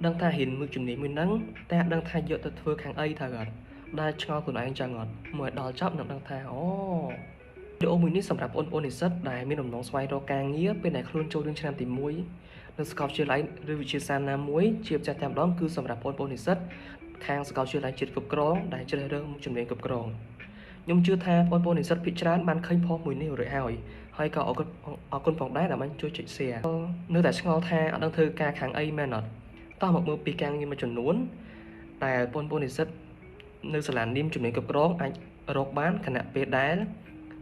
ដឹងថារៀនមួយជំនាញមួយហ្នឹងតែអត់ដឹងថាយកទៅធ្វើខាងអីត្រូវអត់ដែលឆ្ងល់ខ្លួនឯងចឹងអត់មើលដល់ចប់នឹងដឹងថាអូវីដេអូមួយនេះសម្រាប់បងប្អូននិស្សិតដែលមានបំណងស្វែងរកការងារពេលដែលខ្លួនចូលរៀនឆ្នាំទី1នៅសាកលវិទ្យាល័យឬវិទ្យាសាស្ត្រណាមួយជាពិសេសតែម្ដងគឺសម្រាប់បងប្អូននិស្សិតខាងសាកលវិទ្យាល័យជាតិគ្រប់គ្រងដែលជ្រើសរើសមុខជំនាញគ្រប់គ្រងខ្ញុំជឿថាបងប្អូននិស្សិតភាគច្រើនបានឃើញផុសមួយនេះរួចហើយហើយក៏អរគុណអរគុណផងដែរដែលបានជួយចុច share នៅតែឆ្ងល់ថាអត់ដឹងធ្វើការខាងអីមែនអត់តោះមកមើលពីការងារមួយចំនួនដែលបងប្អូននិស្សិតនៅសាលានាមជំនាញគ្រប់គ្រងអាចរកបានខណៈពេលដែល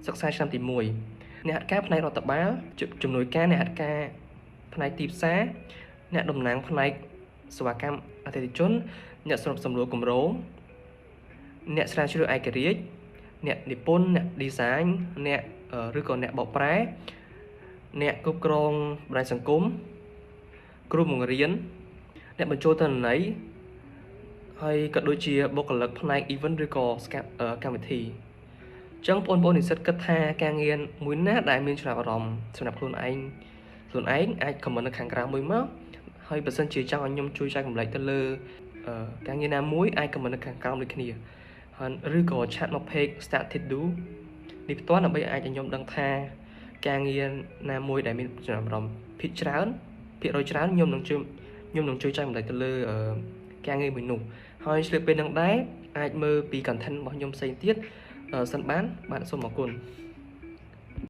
សិក្សាឆ្នាំទី1អ្នកហាត់ការផ្នែករដ្ឋបាលជំនួយការអ្នកហាត់ការផ្នែកទីផ្សារអ្នកតំណាងផ្នែកសេវាកម្មអតិថិជនអ្នកសម្របសម្រួលគម្រោងអ្នកស្រាវជ្រាវឯករាជ្យអ្នកនិពន្ធអ្នក design អ្នកឬក៏អ្នកបកប្រែអ្នកគ្រប់គ្រងបណ្ដាញសង្គមគ្រូបង្រៀនអ្នកបញ្ចូលទិន្នន័យហើយក៏ដូចជាបុគ្គលិកផ្នែក event ឬក៏កម្មវិធីអញ្ចឹងបងប្អូននិស្សិតគិតថាការងារមួយណាដែលមានចំណាប់អារម្មណ៍សម្រាប់ខ្លួនឯងខ្លួនឯងអាច comment នៅខាងក្រោមមួយមកហើយបើសិនជាចង់ឲ្យខ្ញុំជួយចែករំលែកទៅលើការងារណាមួយអាច comment នៅខាងក្រោមដូចគ្នាហើយឬក៏chat មក page Started Do នេះផ្ទាល់ដើម្បីអាចឲ្យខ្ញុំដឹងថាការងារណាមួយដែលមានចំណាប់អារម្មណ៍ភាគច្រើនភាគរយច្រើនខ្ញុំនឹងជួយចែករំលែកទៅលើការងារមួយនោះហើយឆ្លៀតពេលនឹងដែរអាចមើលពី content របស់ខ្ញុំផ្សេងទៀតសិនបានបាទសូមអរគុណ។